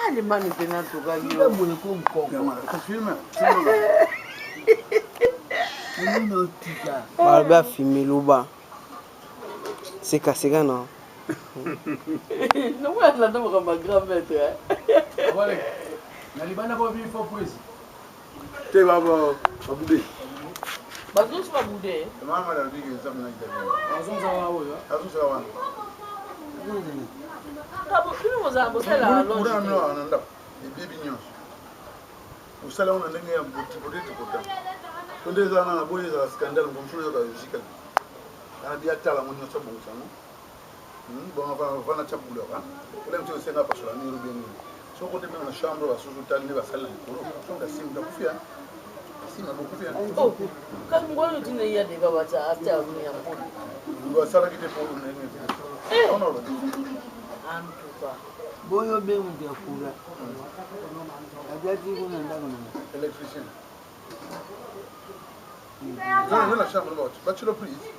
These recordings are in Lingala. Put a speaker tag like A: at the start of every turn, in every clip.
A: Alimani mpena tuka yo.
B: Boye ko mkoko.
C: Balobi afimi luba. Seka seka na.
A: Nomoi atlanta makambo ya grand maître.
D: Na libanda bo bi fo prise.
E: Te ba ba babude.
A: Bazosi babude.
E: Mama na bigi nzambe na itali.
D: Azonza oyo.
E: Azonza wana.
A: Bino bozala bosalelaka
E: longe na ndako ebebi nyonso osala yango na ndenge ya botipote tipota to nde eza na boye ezala scandale mosusu ezaka logique ana bi atala yango nyonso abongisa yango bon vana tya couleur ola mosusu esenga pasola miro bien nini soki ote meme na chambre basusu otali nde basali na likolo soki asimbi akufi nsima bokufi
A: kasi mokolo ntina ya deba batya ata ya mpolo
E: basalaki te mpo ndenge
A: antuka
B: boyo be moto ya kura azalaki kuna ndako na
E: électricien na chambre batilo prise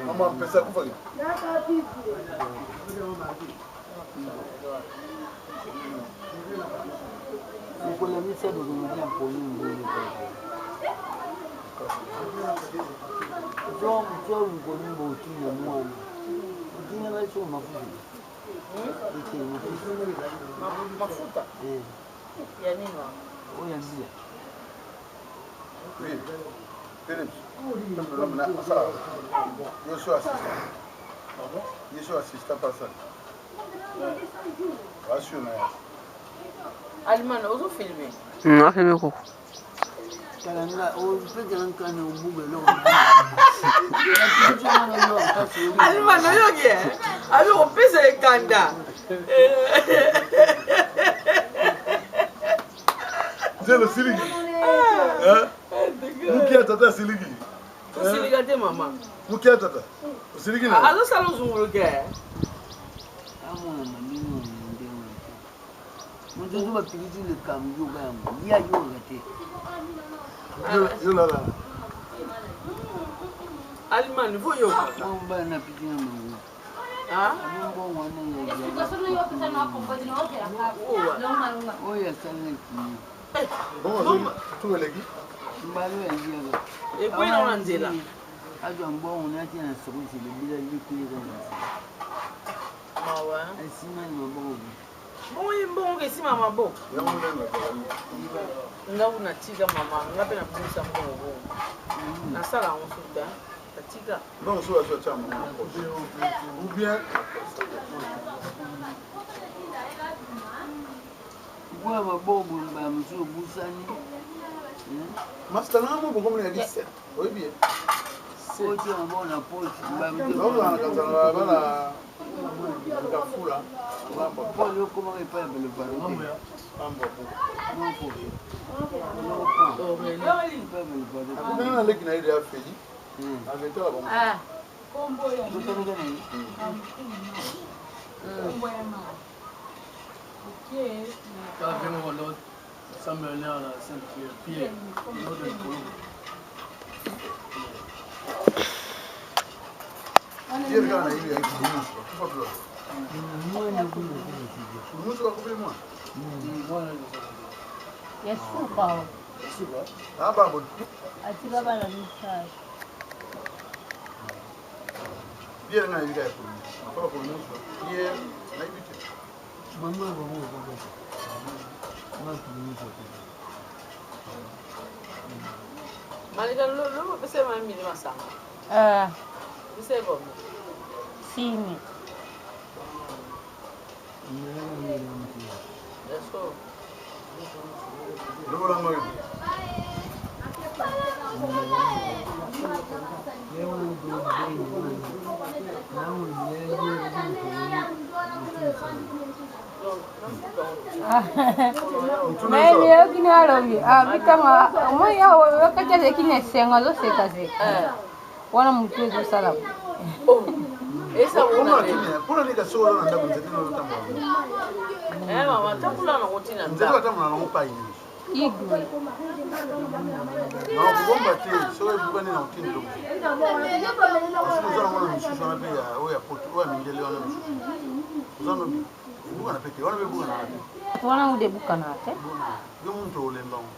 E: Mama mpesa akufaki
B: mokolo ya misato okomolia mponi mbongo so mokolo mbo otinda mwana otinda ngai soko mafuta ete
A: mafuta ya nini wana
B: oyo ya mbila
E: Yesu assistant. Yesu assistant pasal. Rassure na ye.
A: Alimana ozo filme?
C: Afilme koko.
A: Alimana oyoki azo kopesa ekanda.
E: Nzelo siliki. Mukia tata siliki.
A: Osilika te mama.
E: Mukia tata. Osiliki na.
A: Azosala ozunguluke.
B: Amona mamino ndenge moto ozo bapilisi likambo yoka yango ye ayokaka te.
E: Yo lala.
A: Alimani fo yoka.
B: Bana na piti na mango. Oyo asalaki mbalo ya liaka
A: ekwei nango na nzela
B: azwa mbongo natia na sokosi lebila likweyeka na nzela
A: mawa
B: esima na maboko
A: bongo ye mbongo ke esima maboko nga kuna tika mama nga mpe nabungisa mbongo bongo nasala yango suta natika
E: mbongo so azwa tia mama ou bien
B: Kwa maboko mbala mosusu obusani.
E: Master na mo bongo na 17. Oyebi ye.
B: Otia maboko na poche.
E: Mbala kazala bana ngafula.
B: Paul okomaka epai ya belevaro te. Moko.
E: Akutana na leki na ye ya Feli. Aketala bango.
F: Ah. Kombo ya. Kombo ya mama.
E: Pierre kaka na yebi ya Kulusu. Akufa pe wapi? Kulusu akufi mwana.
F: Ya suka.
E: Ah babo.
F: Atika bana mitano.
E: Pierre nga nayebi kaka ya Kulusu. Akufa Kulusu. Pierre nayebi te.
B: Mama bango bakobota.
A: Malika lobo pesa ma mili masanga.
F: Ah.
A: Pesa comme.
F: Simi.
A: Eso.
E: Lobo la mari.
F: Mais yoki na alobi abitanga omoi awa wakati azalaki na esengo azosekaseka wana motu ezosala.
E: Mpona nini kasi oza na ndako nzete na ozotambola
A: mama tambola nango ntina
E: nzete batambola nango pai nyonso
F: Igwe.
E: Nakobomba te soki ebukani na kotindi eloko mosusu oza nango na misusu wana mpe oyo ya poto oyo ya mindele wana misusu oza nobi ebukana mpe te wana mpe ebukana te
F: Wana ude ebukana te.
E: Yo moto olemba ngo.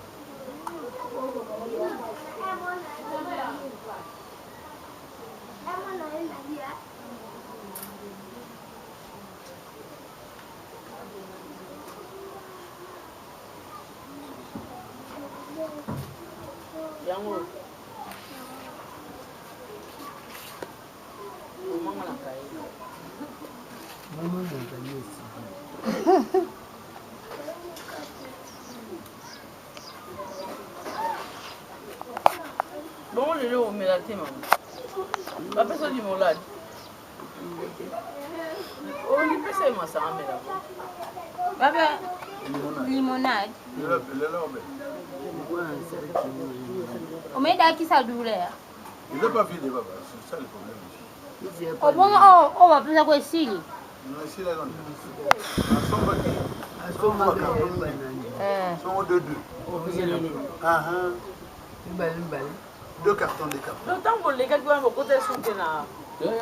A: Yango omanga na kaye.
B: Mama nazali esika.
A: Bongo lelo omela te mama bapesa limolade olipesa ye masanga mela.
F: Baba limonade. Omedakisa douleur.
E: Eza pas vide baba, c'est ça le problème.
F: Obongo oyo bapesako esili.
E: Songo deux deux.
B: Mibale mibale.
E: Deux cartons, deux cartons.
A: Donc ntango olekaki wana bokota esu te na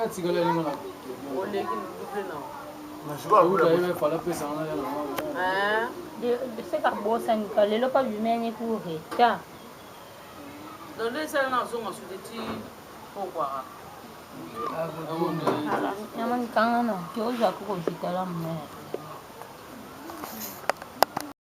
D: atikala elingo na
A: oleki double na
F: Seka bosanika lelo pa bimene ku retard.
A: Donc nde esala na ozonga suki ti pokwaka.
F: Yamanikanga na ke ozwa kukozitala mumere.